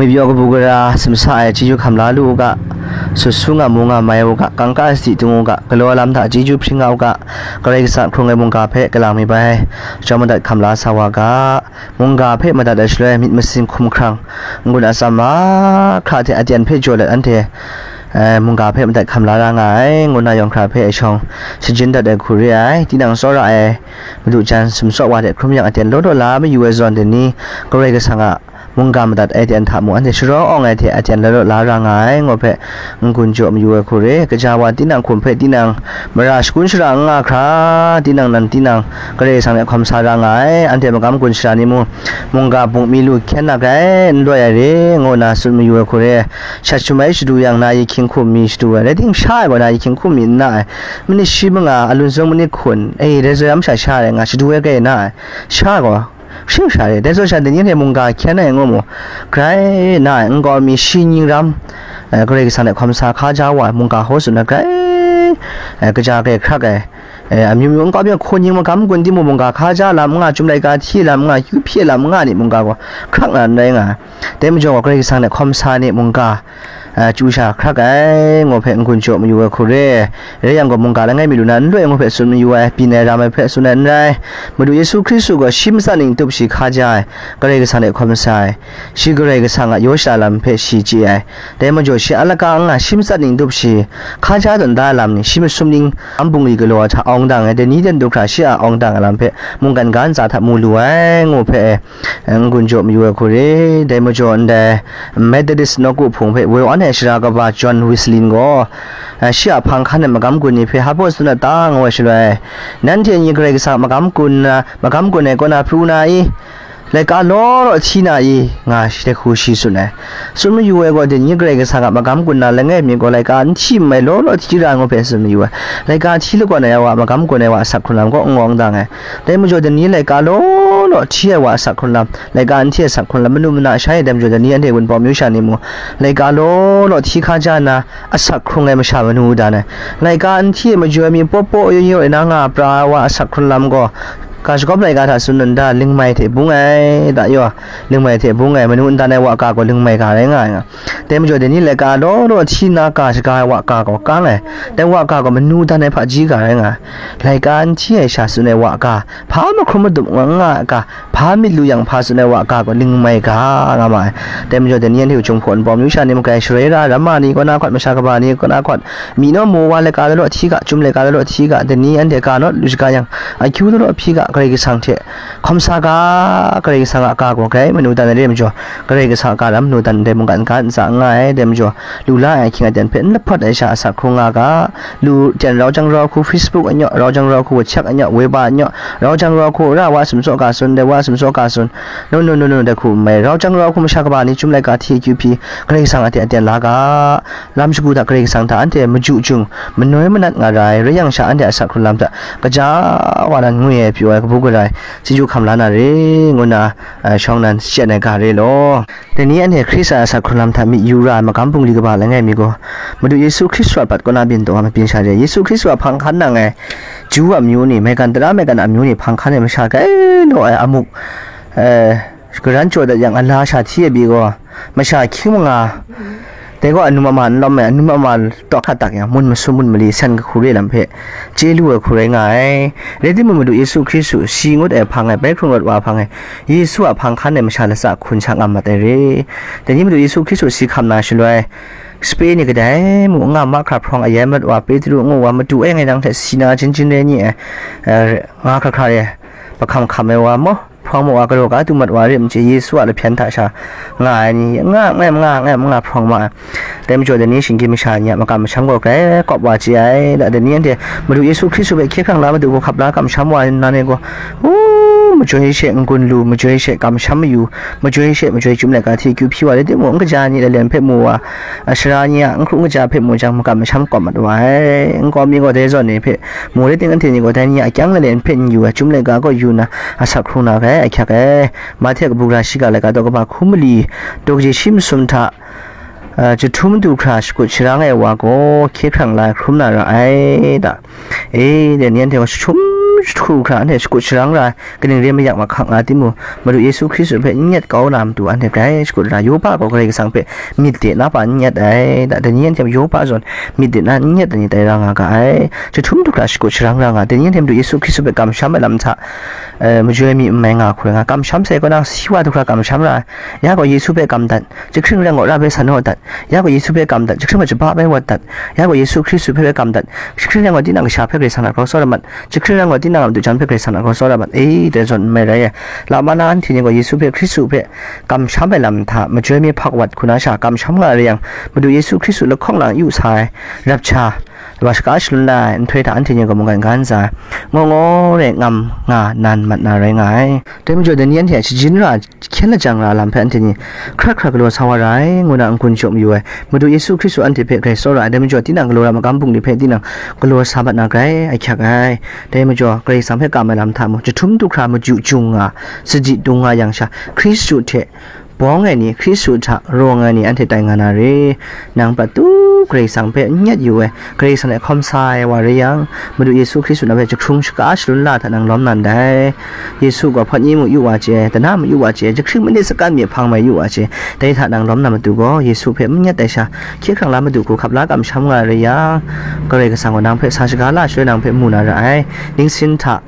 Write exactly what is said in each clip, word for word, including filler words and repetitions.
Ngwi pyaw kabu gara, simsa ai chyeju hkam la lu u ga, sut su nga mu nga mai u ga, kangka sadi dung u ga, galaw lam hta chyeju hpring nga u ga, Karai Kasang hkrung ai mungga hpe kalang mi bai, chyawm madat hkam la sa wa ga, mungga hpe madat ai shaloi myit masin hkum hkrang, n-gun atsam mahkra hte aten hpe jaw let anhte, eh, mungga hpe madat hkam la ra nga ai, ngu na yawng hkra hpe shawng shajin dat ai hku re ai, tinang tsawra ai, Madu jan sumsawk wa hte hkrum yang aten law law la mayu ai zawn dai ni, Karai Kasang a mungga madat ai ten hta mung anhte sharaw awng ai hte aten law law la ra nga ai, ngu hpe n-gun jaw mayu ai hku re. Kaja wa tinang hkum hpe tinang mara shakun shara n nga hkra, tinang nan tinang Karai Kasang hte hkawm sa ra nga ai, anhte magam gun shara ni mung, mungga bungmi lu hkyen na grai n loi ai re, ngu na tsun mayu ai hku re. Shat shamai shadu yang na yihkying hkum mi shadu ai, rai ting sha ai gaw na yihkying hkum mi n na ai, minit shi manga, alun sung minit hkun, e, dai zawn sha sha rai nga, shadu ai grai na ai, sha gaw, shing sha re, dai zawn sha dai ni hte mungga hkyen ai ngu mu, grai na ai, nkau mi shi ning ram, eh, Karai Kasang hte hkawm sa hkaja wa ai mungga hkaw tsun ai grai, eh, kaja grai hkrak ai, eh, amyu myu nkau mi hku ning magam gun timung mungga hkaja lam n nga, Chyum laika hti lam n nga, kyu hpyi lam n nga ni mungga gaw hkrak na n rai nga ai. Dai majaw gaw Karai Kasang hte hkawm sa ni mungga, eh, chyu sha hkrak ai, ngu hpe n-gun jaw mayu ai hku re. Rai yang gaw, mungga langai mi lu na n loi ngu hpe tsun mayu ai, byin ai ram ai hpe tsun ai n rai. Madu Yesu Hkristu gaw shi matsat ning tup shi hkaja ai, Karai Kasang hte hkawm sa ai, shi Karai Kasang a yaw shada lam hpe shi chye ai. Dai majaw, shi a laka n nga shi matsat ning tup shi hkaja tawn da ai lam ni, shi masum ning an bungli galaw ai hta awng dang ai, dai ni ten du hkra shi a awng dang ai lam hpe mungkan ga ntsa hta mu lu ai, ngu hpe, eh, n-gun jaw mayu ai hku re. Dai majaw ndai Methodist nawku hpung hpe woi wan ai shara kaba John Wesley gaw, eh, shi a hpang hkan ai magam gun ni hpe hpa baw tsun na ta, ngu ai shaloi, nanhte ni Karai Kasang a magam gun na, magam gun ai kaw na pru na i? Laika law law hti na i? Nga shi dai hku shi tsun ai. Tsun mayu ai gaw, dai ni Karai Kasang a magam gun na langai mi gaw, laika n hti n mai law law hti ra ngu hpe tsun mayu ai. Laika hti lakawn ai wa, magam gun ai wa asak hkrun lam gaw n-gawng dang ai. Dai majaw, dai ni laika law law hti ai wa asak hkrun lam, laika n hti ai asak hkrun lam, manu mana sha e, dai majaw, dai ni anhte Wunpawng myu sha ni mung, laika law law hti hkaja na asak hkrung ai masha manu dan ai. Laika n hti ai majaw ai mi paw paw yaw yaw e na nga pra ai wa asak hkrun lam gaw, ga shagawp laika hta tsun nna, lingmai hte bung ai, da yaw, lingmai hte bung ai, manu n dan ai wa ga gaw lingmai ga rai nga ai nga. Dai majaw, dai ni laika law law hti na ga shaga ai wa ga gaw kang ai, dai wa ga gaw manu dan ai hpaji ga rai nga ai. Laika n hti ai sha tsun ai wa ga, hpa mahkrum madup nga nga ai ga, hpa myit lu yang hpa tsun ai wa ga gaw lingmai ga nga ma ai. Dai majaw, dai ni anhte Wunpawng myu sha ni makai, Sharera ramma ni kaw na hkawt, masha kaba ni kaw na hkawt, myi naw maw wa laika law law hti ga, Chyum laika law law hti ga, dai ni anhte ga naw lu shaga yang, akyu law law hpyi ga, Karai Kasang hte hkawm sa ga, Karai Kasang a ga gaw grai manu dan ai re majaw, Karai Kasang a ga lam manu dan ai mungkan ga ntsa n nga ai, dai majaw, lu la ai ahkying aten hpe n lahpawt ai sha asak hkrung nga ga, lu ten rau jang rau hku, Facebook anyaw, rau jang rau hku, WhatsApp anyaw, Weibo anyaw, rau jang rau hku, ra wa sumsawk ga tsun, dai wa sumsawk ga tsun, no no no no, dai hku n mai, rau jang rau hku, masha kaba ni Chyum laika hti akyu hpyi, Karai Kasang a hte aten la ga, lam shagu hta Karai Kasang hta anhte maju jung, manoi manat nga ra ai, rai yang sha anhte asak hkrun lam hta kaja wa nan ngwi ai, pyaw ai, kabu gara ai, chyeju hkam la na re, ngu na, eh, shawng nan shachyen ai ga re law. Dai ni anhte Hkristu a asak hkrun lam hta myit yu ra ai magam bungli kaba langai mi gaw, Madu Yesu Hkristu a bat kaw na byin taw ai mabyin sha re, Yesu Hkristu a hpang hkan nang ai Ju amyu ni, maigan tara maigan amyu ni hpang hkan ai masha grai law ai amuk, eh, garan jaw dat yang ala sha hti ai pyi gaw, masha hkying manga, dai gaw anum ama n lawm ai, anum ama taw hkat tak yang, mun masum mun mali san kahku re lam hpe chye lu ai hku rai nga ai. Rai timung, Madu Yesu Hkristu, shi ngut ai hpang e, bai hkrung rawt wa hpang e, Yesu a hpang hkan ai masha latsa hkun sha ngam mat ai re. Dai ni Madu Yesu Hkristu si hkam na shaloi, sape ni kadai mung n nga mahkra hprawng ayai mat wa, Petru ngu wa, madu e ngai nang hte si na jin jin rai ni ai, eh, nga hkra hkra re, mahkam hkam ai wa maw, hprawng ma wa, galaw ga du mat wa rim chye, Yesu a lahpyen hta sha nga ai ni, nga, nga, nga, nga, nga hprawng ma ai. Dai majaw, dai ni shinggyim masha ni a makam masham gaw grai kawp wa chye ai. Da, dai ni anhte Madu Yesu Hkristu hpe hkye hkrang la, Madu gaw hkap la kamsham wa nnan e gaw, u, majoi she n-gun lu, majoi she kamsham mayu, majoi she majoi Chyum laika hti akyu hpyi wa rai timung, n kaja ni lalen hpe mu wa, a, sara ni a n hkru n kaja hpe mu jang, makam masham kawp mat wa ai. Nkau mi gaw dai zawn ni hpe mu rai ting, anhte ni gaw dai ni a kyang lalen hpe n yu ai, Chyum laika gaw yu na, asak hkrung na grai ahkyak ai. Mahte kabu gara shiga laika daw kaba hku mali, daw kaji shi masum hta, a, jahtum du hkra shakut sharang ai wa gaw hkye hkrang la ai hkrum na ra ai da. E, dai ni anhte gaw jahtum jahtu hkra anhte shakut sharang ra ai, kaning re mayak mahkang nga timung, Madu Yesu Hkristu hpe n nyet kau na matu anhte grai shakut ra. Yoba gaw Karai Kasang hpe myit de na pa n nyet ai, da, dai ni anhte mung Yoba zawn myit de na n nyet ai ni tai ra nga ga ai. Jahtum du hkra shakut sharang ra nga, dai ni anhte Madu Yesu Hkristu hpe kamsham ai lam hta, eh, majoi mi n mai nga hkoi nga, kamsham sai kaw na, si wa du hkra kamsham ra ai. Ya gaw Yesu hpe kam dat, jahkring rai gaw, ra hpe san naw dat, ya gaw Yesu hpe kam dat, jahkring gaw jaba bai wat dat, ya gaw Yesu Hkristu hpe bai kam dat, jahkring rai gaw, tinang kasha hpe Karai Kasang hta grau tsawra mat, jahkring rai gaw, tinang a madu jan hpe Karai Kasang hta grau tsawra mat, e, dai zawn n mai rai e. Lama na anhte ni gaw Yesu hpe, Hkristu hpe kamsham ai lam hta majoi mi hpak wat hku na sha kamsham nga ai rai yang, Madu Yesu Hkristu lahkawng lang yu sa ai, rap sha, wa shaka shalun la ai nhtoi hta anhte ni gaw mungkan ga n za ai, ngaw ngaw re ngam nga nan mat na rai nga ai. Dai majaw, dai ni anhte a shajin ra hkyen lajang ra lam hpe anhte ni hkra hkra galaw sa wa ra ai, ngu na n-gun jaw mayu ai. Madu Yesu Hkristu anhte hpe grai tsawra ai, dai majaw, tinang galaw ra ai magam bungli hpe tinang galaw sa mat na grai ahkyak ai. Dai majaw, Karai Kasang hpe kam ai lam hta mung, jahtum du hkra maju jung nga, sadi dung nga yang sha, Hkristu hte bawng ai ni, Hkristu hta rawng ai ni anhte tai nga na re. Nang patu Karai Kasang hpe n nyet yu ai, Karai Kasang hte hkawm sa ai wa rai yang, Madu Yesu Hkristu na hpe jahkrung shaka shalun la hta nang lawm na ndai. Yesu gaw hpawt ni mu yu wa chye, dana mu yu wa chye, jahkring manit sakan mi hpang mai yu wa chye, dai hta nang lawm na matu gaw, Yesu hpe n nyet ai sha, hkye hkrang la madu hku hkap la kamsham nga ai rai yang, Karai Kasang gaw nang hpe sa shaga la shaloi nang hpe mu na ra ai. Ningsin hta,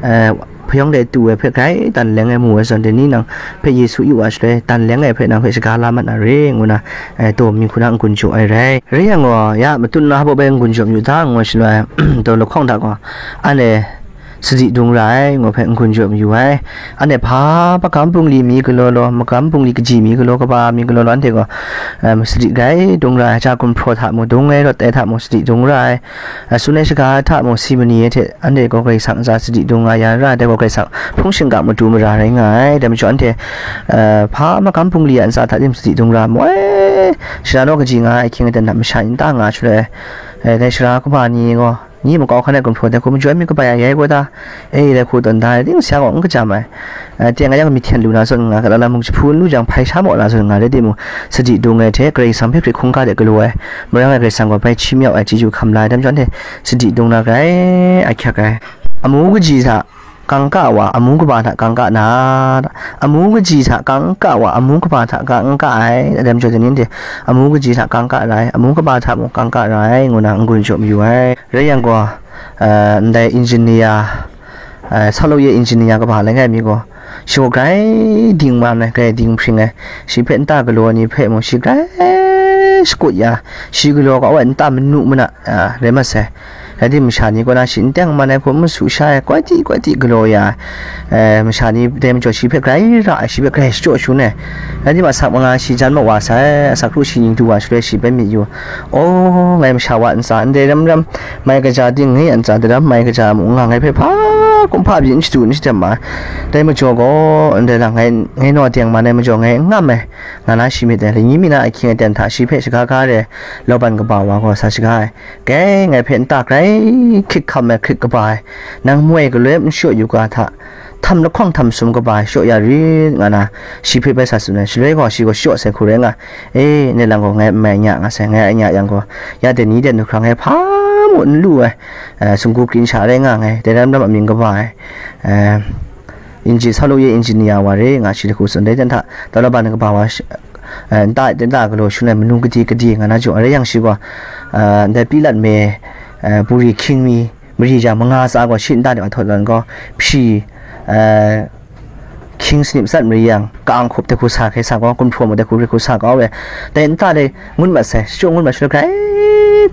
eh, hpayawng de tu ai hpe grai tan leng ai mu ai zawn, dai ni nang hpe Yesu yu wa shaloi, tan leng ai hpe nang hpe shaga la mat na re, ngu na, eh, taw mi hku na n-gun jaw ai rai. Rai yang gaw, ya matut na hpaw bai n-gun jaw mayu ta, ngu ai shaloi, taw lahkawng hta gaw, anhte sadi dung ra ai, ngu hpe n-gun jaw mayu ai. Anhte hpa magam bungli mi galaw law, magam bungli kaji mi galaw, kaba mi galaw law, anhte gaw, em, sadi grai dung ra ai, ja gumhpraw hta mung, dung ai rawt ai hta mung, sadi dung ra ai. A, tsun ai shaga hta mung, si mani ai hte, anhte gaw Karai Kasang ntsa sadi dung nga ya ra ai, dai gaw Karai Kasang hpung shingkang matu mara rai nga ai. Dai majaw anhte, a, hpa magam bungli a ntsa hta tim sadi dung ra mu ai, shara naw kaji nga ai ahkying aten hta masha ni nta nga shaloi, e, dai sara kaba ni gaw, ni makau hkan ai gumhpraw dai hku majoi mi kabai a yai gaw ta, e, dai hku tawn da ai, dingsa gaw n kajam ai. Eh, teng a yang myi hten lu na zawn nga, kata lam mung jahpu n lu jang, hpai sha maw na zawn nga rai timung, sadi dung ai hte Karai Kasang hpe hkrit hkungga de galaw ai, marang ai Karai Kasang gaw bai hti mayau ai chyeju hkam la ai, dai majaw anhte sadi dung na grai ahkyak ai. Amu kaji hta kangka wa, amu kaba hta kangka na, amu kaji hta kangka wa, amu kaba hta kangka ai, dai majaw dai ni anhte amu kaji hta kangka ra ai, amu kaba hta mung kangka ra ai, ngu na n-gun jaw mayu ai. Rai yang gaw, eh, ndai engineer, eh, ဆောက်လုပ်ရေး engineer ကမ္ဘာ့နိုင်ငံ မျိုးကို ရှိုး ဂိုင်းဒိင်မန် ဂိုင်းဒိင်ဖရင် ရှိဖက် တကလော နေဖက် မရှိ ဂိုင်း စကွတ် ရ ရှိကလော ကဝဲ တမနု မန ရမစဲ ရတိ မရှာ နေ ကော နာ ရှိ တန် မန် ခု မဆူ ရှာ ကွက်တိ ကွက်တိ ကလော ရ အဲ မရှာ နေ တဲ မကျော် ရှိဖက် ဂိုင်း ရ ရှိဖက် ဂိုင်း စကျော် ရှုံး နေ ရတိ မ ဆက် မငါ ရှိ ဂျန် မဝါ ဆဲ အ ဆက် ခု ရှိ ညီ တူ ဝါ ရွှဲ ရှိ ပဲ မြည် ယူ အိ ငိုင်း မရှာ ဝါ အန် စာ အန် တဲ ရမ် ရမ် မိုင်ကကြာ တင်း ငိုင်း အန် စာ တရမ် မိုင်ကကြာ မူ ငါ ငိုင်း ဖဲ ဖာ ကွန် ဖာ ပြင်း ချတူ နစ် တမ တဲ မကျော် ကော အန် တဲ လာ ငိုင်း ငိုင်း နော် တင်း မ နဲ မကျော် ငိုင်း ငါ မဲ ငါ နာ ရှိ မီ တဲ လ ညီ မီ နာ အခင်း အတန် ထ ရှိ ဖဲ ရှကား ကား ရဲ လော ပန် ကဘာ ဝါ ဂော် စာ ရှကား ကဲ ငိုင်း ဖဲ အန် တ ကြိုင် ခိတ် ခမ် မဲ ခရစ် ကဘာ နင် မွဲ ကလွဲ မ ရှော့ ယူ ကာ ထ ထမ် လ ခွန် ထမ် စုံ ကဘာ ရှော့ ရ ရီ ငါ နာ ရှိ ဖဲ ပဲ စာ စုံ နဲ ရှလွဲ ဂော် ရှိ ဂော် ရှော့ စဲ ခု ရဲ ငါ အေး နေလံကို ငဲ့မဲညါ ငါစဲ ငဲ့အညါ ယံကို ရတဲ့ နည်းတဲ့ နှုတ်ခရ ငဲ့ဖား မို့ နလူဝဲ အဲ စင်ကူ ကရင်းချား ရဲ ငါ ငဲ့ တဲ ရမ် ရမ် အမင်း ကဘာ အဲ အင်ဂျီ ဆောက်လုပ်ရေး အင်ဂျင်နီယာ ဝါ ရဲ ငါ ရှိ တခု စွန် တဲ တန် ထ တလဘန် ကဘာ ဝါ အဲ တ တ တ ကလို ရှုံး လဲ မနု ကတိ ကတိ ငါ နာ ကြို အ ရဲ ယံ ရှိ ကွာ အဲ ဒဲ ပီလတ် မဲ အဲ ပူရီ ခင်း မီ မရီ ယံ မငါ စာ ကွာ ရှင်း တ တ အ ထော် လန် ကော ဖြီ အဲ ခင်း စနစ် စတ် မရီ ယံ က အင် ခုပ် တ ခု စာ ခဲ စာ ကွာ ကွန် ဖရို မ တ ခု ရ ခု စာ ကွာ ဝဲ တဲ တ တဲ ငုံ မ စဲ ရှုံး ငုံ မ ရှုံး ကြိုင်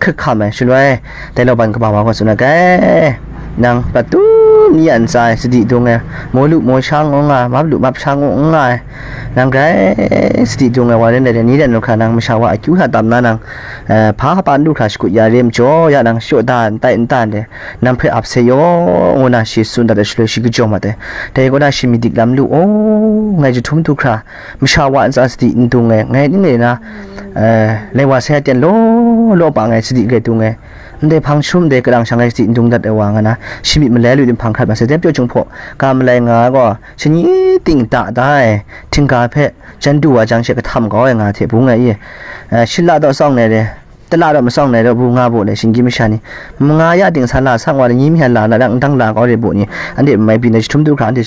ခက် ခါ မဲ ရှုံး လွဲ တဲ လော ပန် ကဘာ ဝါ ကွာ စွန် န ကဲ နင် ပတူ မီ အန် စာ စတိ တုံး ငဲ မောလူ မောရှောင်း ငုံ ငါ မပ်လူ မပ်ရှောင်း ငုံ ငါ နင် ကြိုင် စတိ တုံး ငဲ ဝါ ရဲ နဲ တဲ နည်းတဲ့ နှုတ်ခရ နင် မရှာ ဝါ အကျူ ထ တမ် နာ နင် အဲ ဖာ ဟပန် လူ ခရ ရှ် ကုတ် ရ ရဲ မကျော် ရ နင် ရှော့ တ တ တ တဲ နင် ဖဲ အပ် စဲ ယော ငို နာ ရှိ စွန် တ တ ရှလွဲ ရှိ ကကျော် မ တဲ တဲ ကော နာ ရှိ မီ ဒိကလမ် လူ အိ ငဲ ယထုံး တု ခရ မ ရှောင် ဝ အ စ စတိ တုံး ငဲ ငဲ နင်း နေ နာ အဲ လဲ ဝ စဲ တန် လော လော ပ ငဲ စတိ ဂဲ တုံး ငဲ န တဲ ဖင် ရှုံး တဲ ကရ ရှောင် ငဲ စတိ တုံး တတ် အ ဝ ငါ နာ ရှိ မီ မလဲ လူ တင် ဖင် ခရ မ စဲ တဲ ပြော ကျုံ ဖော် က မ လဲ ငါ ကော ရှ ညီ တိ တ တ ထင် က ဖဲ ကျန် တူ ဝ ကျန် ရှဲ က ထမ် ကော ငါ ထေ ပူ ငဲ အ အဲ ရှ လ တော့ စောင့် နေ တဲ tala raw masawng nai raw bu nga bu le, shinggyim masha ni, manga ya ting san la sang wa le, nyi mi han la na rang ndang la kau re bu ni, anhte mai pyi na jahtum du hkra, anhte,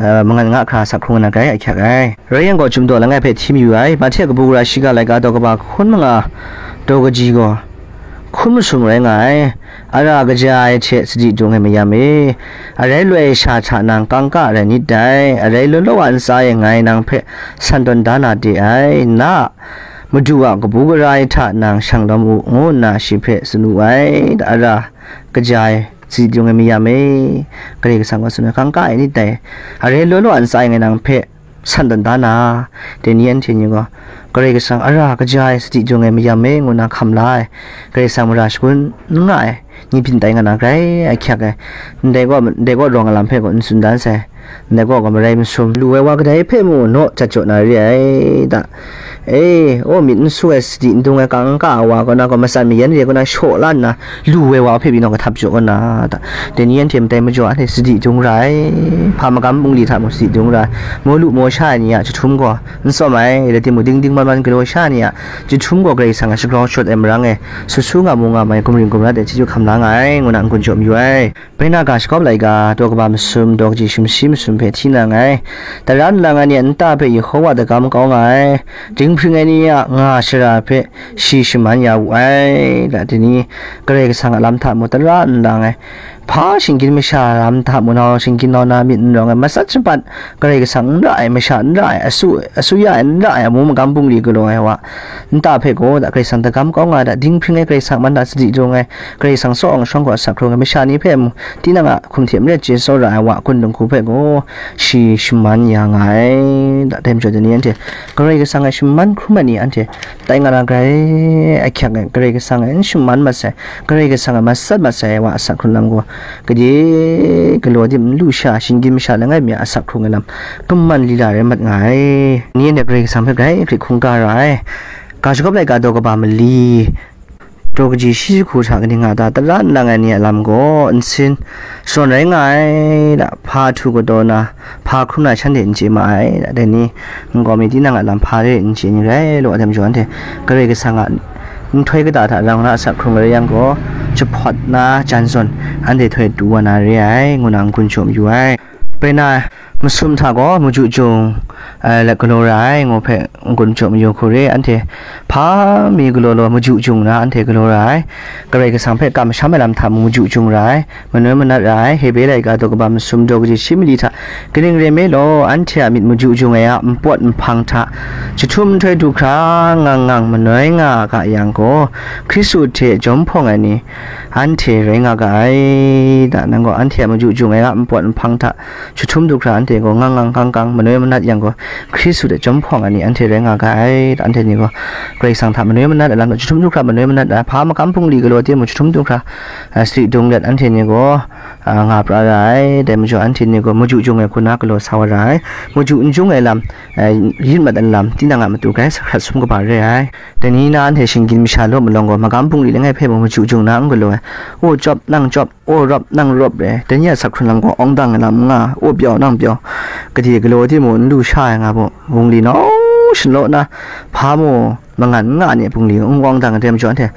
eh, mangan nga hkra sak hkrung na grai, ahkyak ai. Rai yang gaw, Chyum Daw langai hpe hti mayu ai, Mahte kabu gara shiga laika daw kaba hkun manga daw kaji gaw, hkun masum rai nga ai, ara kaja ai hte sadi dung ai mayam e, arai loi sha hta nang kangka rai nit dai, arai law law a ntsa e ngai nang hpe san tawn da na de ai, na a madu a kabu gara ai hta nang shang lawm u, ngu nna shi hpe tsun wu ai, ara kaja ai sadi dung ai mayam e, Karai Kasang gaw tsun ai, kangka ai nit dai, arai law law a ntsa e ngai nang hpe san tawn da na, dai ni anhte ni gaw, Karai Kasang ara kaja ai sadi jung ai mayam e ngu na hkam la ai, Karai Kasang mara shagun n nga ai, ni byin tai nga na grai ahkyak ai, ndai gaw, ndai gaw rawng ai lam hpe gaw n tsun dan sai, ndai gaw gaw marai masum, lu ai wa kadai hpe mu naw jat jaw na re ai da, e, o myit n su ai sadi n dung ai kangka ai wa kaw na gaw, matsan mayan re kaw na shaw la nna, lu ai wa hpe pyi nawng kahtap jaw kaw na, da, dai ni anhte matai majaw anhte sadi dung ra ai, hpa magam bungli hta mung sadi dung ra ai, maw lu maw sha ai ni a jahtum gaw n tsawm ai, rai timung, dingding man man galaw sha ai ni a jahtum gaw Karai Kasang a shagrau sharawt ai marang e, su su nga mu nga mai, gumring gumrat ai chyeju hkam la nga ai, ngu na n-gun jaw mayu ai. Bena ga shakawp laika, daw kaba masum, daw kaji sumshi masum hpe hti na nngai, tara nlang ai ni a nta hpe Yehova dagam kau nga ai, dinghpring ai ni a nga shara hpe shi shaman ya wu ai, da, dai ni, Karai Kasang a lam hta mu tara n lang ai, hpa shinggyim masha lam hta mu nau shinggyim nau na myit n rawng ai, matsat shabat Karai Kasang n ra ai, masha n ra ai, asu, asuya ai n ra ai, amu magam bungli galaw ai wa, nta hpe gaw da Karai Kasang dagam kau nga ai, da, dinghpring ai Karai Kasang man hta sadi jung ai, Karai Kasang tsaw awng shawng gaw asak hkrung ai, masha ni hpe mung tinang a hkum hte maren chye tsawra ai wa, kun dinghku hpe gaw shi shaman ya nga ai, da, dai majaw dai ni anhte Karai Kasang a shaman hkrum ai ni anhte tai nga na grai ahkyak ai, Karai Kasang a n shaman mat sai, Karai Kasang a matsat mat sai ai wa asak hkrung lam gaw, gade galaw dim n lu sha, shinggyim masha langai mi a asak hkrung ai lam, kumman lila rai mat nga ai. Ni anhte Karai Kasang hpe grai hkrit hkungga ra ai. Ga shagawp laika daw kaba mali, daw kaji shi jahku hta kaning nga ta, tara n lang ai ni a lam gaw nsin shadawn rai nga ai, da, hpa htu kadaw na, hpa hkrum na shanhte n chye ma ai, da, dai ni, nkau mi tinang a lam hpa re n chye ni rai law, dai majaw anhte Karai Kasang a nhtoi kata hta rau na asak hkrung ai rai yang gaw, jahpawt na jan zawn anhte htoi tu wa na re ai, ngu na n-gun jaw mayu ai. Bena masum hta gaw maju jung, eh, let galaw ra ai, ngu hpe n-gun jaw mayu hku re, anhte hpa mi galaw law maju jung na anhte galaw ra ai, Karai Kasang hpe kamsham ai lam hta mung maju jung ra ai, manoi manat ra ai, Hebre laika daw kaba masum daw kaji shi mali hta, kaning rai nme law, anhte a myit maju jung ai a npawt nhpang hta jahtum nhtoi du hkra ngang ngang manoi nga ga yang gaw, Hkristu hte jawm hpawng ai ni anhte rai nga ga ai, da, nang gaw anhte a maju jung ai a npawt nhpang hta jahtum du hkra anhte gaw ngang ngang kang kang manoi manat yang gaw, Hkristu hte jawm hpawng ai ni anhte rai nga ga ai, da, anhte ni gaw Karai Kasang hta manoi manat ai lam hta jahtum du hkra manoi manat ai, hpa magam bungli galaw timung jahtum du hkra, a, sadi dung let anhte ni gaw, a, nga pra ra ai, dai majaw anhte ni gaw maju jung ai hku na galaw sa wa ra ai, maju n jung ai lam, a, yin mat ai lam, tinang a matu grai sa hkrat sum kaba re ai. Dai ni na anhte shinggyim masha law malawng gaw, magam bungli langai hpe mung maju jung na n galaw ai, o chyawp nang chyawp, o rawp nang rawp re, dai ni a asak hkrung lam gaw awng dang ai lam n nga, o pyau nang pyau, gade galaw timung n lu sha ai nga baw, bungli nau shalaw na, hpa mu mangan n nga ai ni bungli n awng dang ai, dai majaw anhte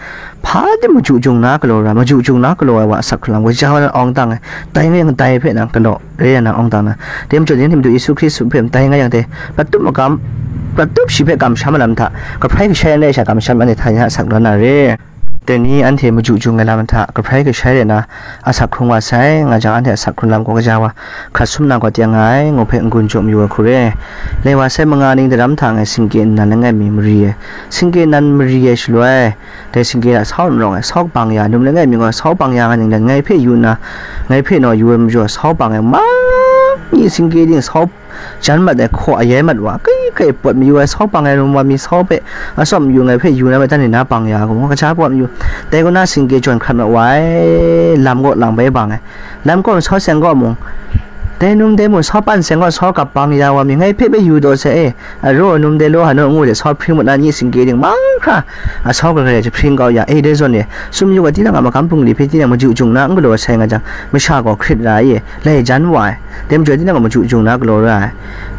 hpa tim maju jung na galaw ra, maju jung na galaw ai wa asak hkrung lam gaw, ja wa awng dang ai, dai nga yang dai hpe nang galaw re ai na awng dang na, dai majaw ni hte madu Yesu Hkristu hpe dai nga yang hte, prat tup magam, prat tup shi hpe kamsham ai lam hta, kahprai kashai ai sha kamsham anhte htani hta asak lawm na re. Dai ni anhte maju jung ai lam hta kahprai kashai rai na asak hkrung wa sai, nga jang anhte asak hkrung lam gaw kaja wa hkrat sum na gaw tiang nga ai, ngu hpe n-gun jaw mayu ai hku re. Lai wa sai manga ning daram hta ngai singke nnan langai mi mari ai, singke nnan mari ai shaloi, dai singke a sau n rawng ai, sau kabang ya, num langai mi gaw sau bang ya nga ninglen ngai hpe yu nna, ngai hpe naw yu ai majaw, sau bang ai, mang ni singke ting sau jan mat ai hkaw ayai mat wa, kai kai pawt mayu ai, sau bang ai rum wa mi sau hpe atsawm yu ngai hpe yu na bai, dan ni na bang ya gaw, kaja pawt mayu, dai kaw na singke jawn hkrat mat wa ai, lam kaw lang bai bang ai, lam kaw sau seng kaw mung, dai num dai mung sau pan seng kaw sau kap bang ya wa mi, ngai hpe bai yu daw sai e, a raw num dai law hanu ngu de sau hpring mat na ni singke ting mahkra, a sau hkra hkra jahpring kau ya, e, dai zawn e, sum yu ga tinang a magam bungli hpe tinang maju jung na n galaw sai nga jang, masha gaw hkrit ra ai e, lai jan wa ai, dai majaw tinang gaw maju jung na galaw ra ai,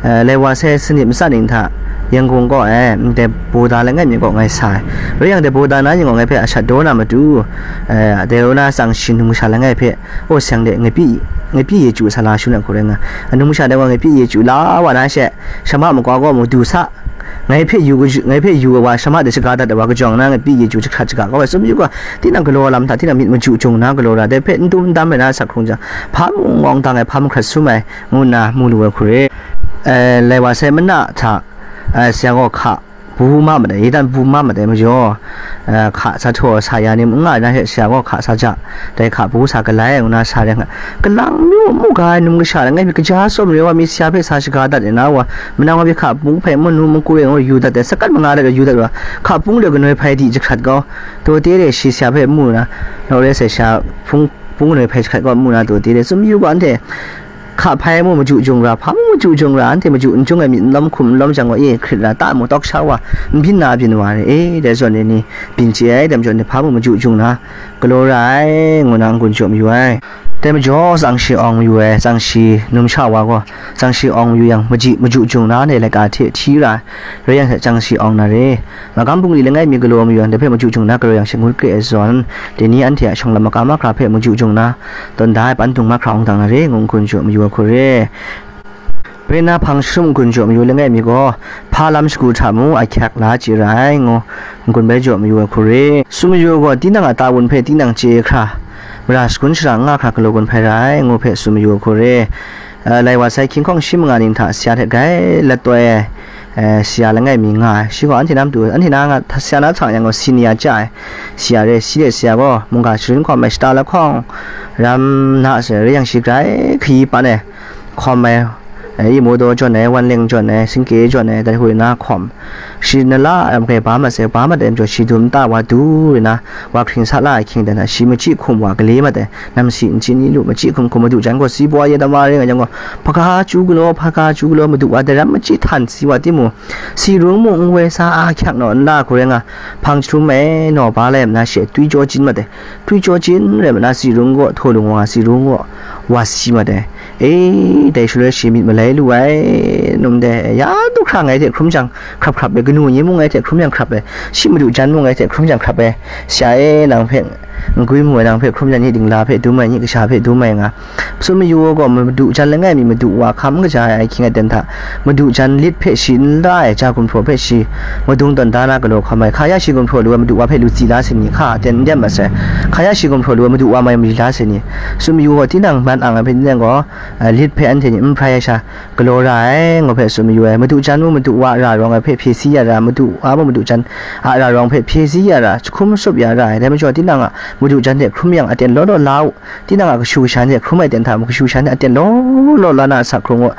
eh, lai wa sai sanit matsa ning hta, Yangon kaw e, ndai boda langai mi kaw ngai sa ai. Rai yang, dai boda na yin gaw ngai hpe ashat daw na matu, eh, dai rau na tsang shi num kasha langai hpe, aw seng de ngwi pyi, ngwi pyi ye chyu sa la shu na hku rai nga. Num kasha dai gaw ngwi pyi ye chyu la wa na she, shama makwa gaw mu du sa. Ngai hpe yu kaju-, ngai hpe yu ai wa shama de shaga dat ai wa kajawng na ngwi pyi ye chyu jahkrat shaga kau ai. Tsun yu gaw, tinang galaw lam hta, tinang myit maju jung na galaw ra, dai hpe n dum n dam ai na sak hkrung jang, hpa mung ngawng dang ai, hpa mahkrat sum ai, ngu nna mu lu ai hku re. Eh, lai wa sai mana hta, eh, sya gaw hka bu ma madai, yedan bu ma madai majaw, eh, hka sa htaw sa ya ni n nga na hte sya gaw hka sa ja, dai hka bu sa galai ngu na sa rai nga. Kalang myu mu ga ai num kasha langai mi kaja tsawm re wa mi sya hpe sa shaga dat ai na wa, manang wa bi hka bung hpe manu maku e ngu yu dat ai, sakat manga dat yu dat wa, hka bung de ganoi hpai di jahkrat kau, taw te de shi sya hpe mu na, law re sai sha hpung, hpung ganoi hpai jahkrat kau mu na taw te de, tsun yu ga anhte, hka hpai mu maju jung ra, hpa mu maju jung ra, anhte maju n jung ai myit n lawm hkum n lawm jang gaw, e, hkrit ra, ta mu tawk sha wa, n byin na byin wa re, e, dai zawn e ni, byin chye ai, dai majaw ni hpa mu maju jung na, galaw ra ai, ngu na n-gun jaw mayu ai. Dai majaw, tsang shi awng mayu ai, tsang shi numsha wa gaw, tsang shi awng mayu yang, maji, maju jung na, anhte laika hte hti ra ai, rai yang hte tsang shi awng na re. Magam bungli langai mi galaw mayu yang, dai hpe maju jung na galaw yang, shi ngut kre ai zawn, dai ni anhte a shawng lam maka mahkra hpe maju jung na, tawn da ai, pandung mahkra hkawng dang na re, ngu n-gun jaw mayu ai hku re. Rai nna, hpang jahtum n-gun jaw mayu langai mi gaw, hpa lam shagu hta mung ahkyak la chye ra ai, ngu n-gun bai jaw mayu ai hku re. Tsun mayu gaw, tinang a ta wun hpe tinang chye hkra, mara shagun shara n nga hkra galaw gun hpai ra ai, ngu hpe tsun mayu ai hku re. Eh, lai wa sai hkying hkawng shi manga ning hta sya hte grai lat toi ai, eh, sya langai mi nga ai. Shi gaw anhte na matu, anhte na nga hta sya na hta yang gaw, senior chya ai sya re. Shi de sya gaw, mungga sharin hkawm ai, shata lahkawng ram na sai, rai yang shi grai hkayi pan ai, hkawm ai, eh, Imo daw jawn ai, Wan Leng jawn ai, Singke jawn ai, dai hui na hkawm. Shi na la ram hkai ba mat sai, ba mat ai majaw, shi dum nta wa du ri na, wa hkring sa la ai hkying dan hta, shi machyi hkum wa gale mat ai, namsi nsin ni lu, machyi hkum hkum madu jan gaw, si baw ye dama ring ai jang gaw, hpa ga chyu galaw, hpa ga chyu galaw, madu wa dai ram machyi htan si wa timung, si rung mung n woi sa a hkyak naw nla hku rai nga, hpang jahtum e naw ba lai na she twi jaw jin mat ai, twi jaw jin rai ma na, si rung gaw, htaw lung wa, si rung gaw, wa si mat ai. E, dai shaloi shi myit malai lu ai, num de, ya du hkra ngai hte hkrum jang hkrap hkrap ai, kanu ni mung ngai hte hkrum jang hkrap ai, shi madu jan mung ngai hte hkrum jang hkrap ai, sha e, nang hpe n gwi mu ai, nang hpe hkrum jang ni dingla hpe dum ai, ni kasha hpe dum ai nga. Tsun mayu gaw, madu jan langai mi madu wa hkam n kaja ai, ai hkying aten hta, madu jan lit hpe shi n la ai, ja gumhpraw hpe shi madung tawn da na galaw hkam ai, hka ya shi gumhpraw lu ai madu wa hpe lu tsi la sai ni, hka aten n dem mat sai, hka ya shi gumhpraw lu ai madu wa mai mali la sai ni. Tsun mayu gaw, tinang man ang ai hpe tinang gaw, eh, lit hpe anhte ni n hprai ai sha, galaw ra ai, ngu hpe tsun mayu ai. Madu jan mung madu wa a ra rawng ai hpe hpye si ya ra, madu wa mung madu jan a ra rawng hpe hpye si ya ra, jahkum tsup ya ra ai. Dai majaw, tinang a madu jan hte hkrum yang aten law law la u, tinang a kashu kasha ni hte hkrum ai ten hta mung, kashu kasha ni hte aten law law la na asak hkrung u.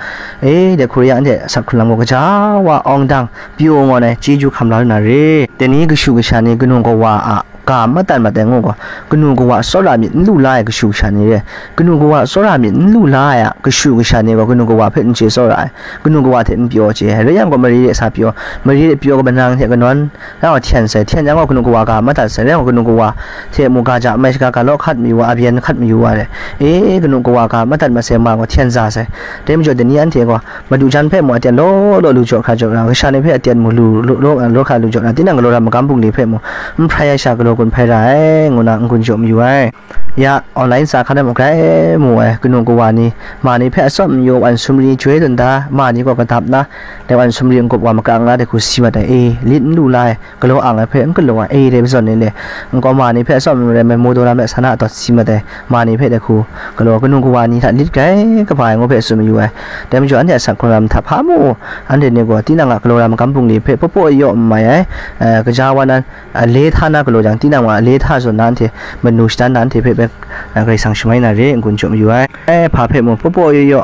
E, dai hku rai yang, anhte asak hkrung lam gaw gaja wa awng dang, pyaw ngawn ai, chyeju hkam la lu na re. Dai ni kashu kasha ni kanu kawa a ga madat mat ai ngu gaw, kanu kawa tsawra myit n lu la ai kashu kasha ni re. Kanu kawa tsawra myit n lu la ai a kashu kasha ni gaw, kanu kawa hpe n chye tsawra ai, kanu kawa hte n pyaw chye ai. Rai yang gaw, mare de sa pyaw, mare de pyaw gaw, manang hte kanawn, rau hten sai, hten yang gaw, kanu kawa ga madat sai, rai yang gaw, kanu kawa hte mu ga ja mai shaga ga law hkat mayu wa, abyen hkat mayu wa re. E, kanu kawa ga madat mat sai, ma gaw hten za sai. Dai majaw, dai ni anhte gaw, madu jan hpe mu aten law law lu jaw hkra jaw ra, kasha ni hpe aten mu lu law, law, law hkra lu jaw ra, tinang galaw ra magam bungli hpe mu n hprai ai sha galaw gun hpai ra ai, ngu na n-gun jaw mayu ai. Ya, online sa hkan ai mung grai mu ai, kanu kawa ni, ma ni hpe atsawm n yu, wan sumri joi dun da, ma ni gaw kadap na, dai wan sumri n-gup wa makang la de hku si mat ai, e, lit n lu la ai, galaw ang ai hpe n galaw ai, e, dai mazawn ni le, n kaw ma ni hpe atsawm n rai, mai mu daw na me sa na atawt si mat ai, ma ni hpe dai hku galaw, kanu kawa ni hta lit grai kaba ai ngu hpe tsun mayu ai. Dai majaw, anhte a sak hkrung lam hta hpa mu, anhte ni gaw tinang a galaw ra magam bungli hpe paw paw yaw n mai ai, eh, kaja wa nan, a le hta na galaw jang, tinang wa a le hta zawn na anhte manu shadan na anhte hpe bai, a, Karai Kasang shamai na re, n-gun jaw mayu ai. Ai hpa hpe mung paw paw yaw yaw,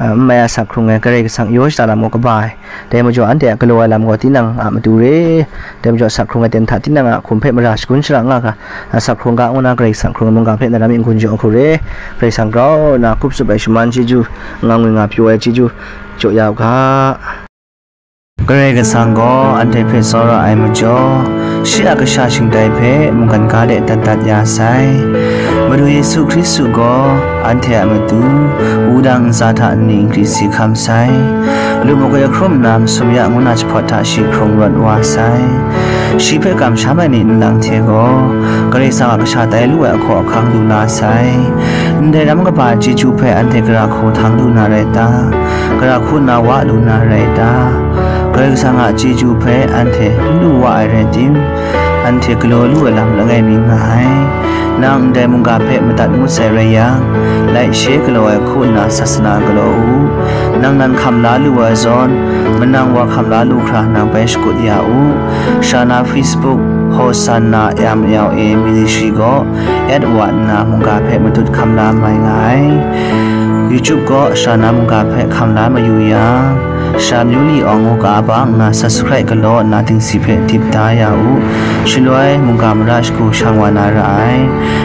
a, n mai a sak hkrung ai, Karai Kasang yaw shada lam gaw kaba ai. Dai majaw, anhte a galaw ai lam gaw tinang a matu re. Dai majaw, sak hkrung ai ten hta tinang a hkum hpe mara shagun shara nga hkra, a, sak hkrung ga ngu na Karai Kasang hkrung ai mungga hpe na lam n-gun jaw hku re. Karai Kasang grau na hkup tsup ai shaman chyeju, nga ngwi nga pyaw ai chyeju jaw ya u ga. Karai Kasang gaw anhte hpe tsawra ai majaw, shi a kasha shingtai hpe mungkan ga de dat dat ya sai. Madu Yesu Hkristu gaw anhte a matu wudang ntsa hta nni nkri si hkam sai. Lu magwi hkrum nna masum ya ngu na jahpawt hta shi hkrung rawt wa sai. Shi hpe kamsham ai ni nlang hte gaw Karai Kasang a kasha tai lu ai ahkaw ahkang lu la sai. Ndai ram kaba chyeju hpe anhte gara hku htang lu na rai ta? Gara hku nna wa lu na rai ta? Karai Kasang a chyeju hpe anhte n lu wa ai rai tim, anhte galaw lu ai lam langai mi nga ai. Nang ndai mungga hpe madat ngut sai rai yang, laishe galaw ai hku nna sasana galaw u. Nang nan hkam la lu ai zawn, manang wa hkam la lu hkra nang bai shakut ya u. Shana Facebook, Hosanna M L A Ministry gaw at wa nna mungga hpe matut hkam la mai nga ai. YouTube gaw Shana mungga hpe hkam la mayu yang, Sha Myu Li Awng ngu ka ba nna subscribe galaw nna dingsi hpe dip da ya u. Shaloi mungga mara shagu shang wa na ra ai.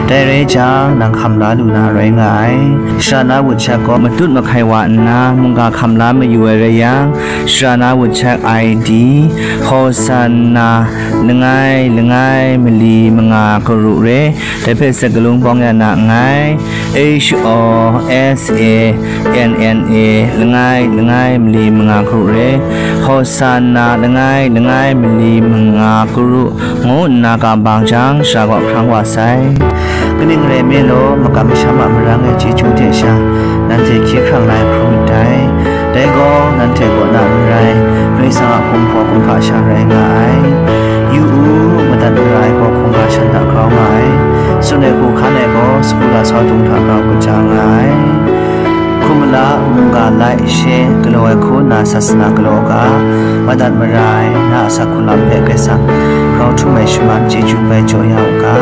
Dai rai jang, nang hkam la lu na rai nga ai. Sharana WhatsApp gaw matut mahkai wa nna mungga hkam la mayu ai rai yang, Sharana WhatsApp I D, Hosanna langai langai mali manga karu re, dai hpe sakalung bawng ya na nngai. H O S A N N A langai langai mali manga karu re, Hosanna langai langai mali manga karu ngu nna ka bang jang, sha gaw hkrang wa sai. Kaning rai nme law, makam masham a marang ai chyeju hte sha, nanhte hkye hkrang la ai hkrum ndai. Dai gaw, nanhte kaw na n rai, Karai Kasang a kumhpaw kumhpa sha rai nga ai. Yu u, madat mara ai gaw hkungga shan hta grau nga ai. Tsun ai hku hkan ai gaw, sagu lasau dung hta grau kaja nga ai. Hkum mala, mungga lai, she, galaw ai hku nna sasana galaw u ga, madat mara ai, na a asak hku lam hpe Karai Kasang grau htum ai shaman chyeju bai jaw ya u ga.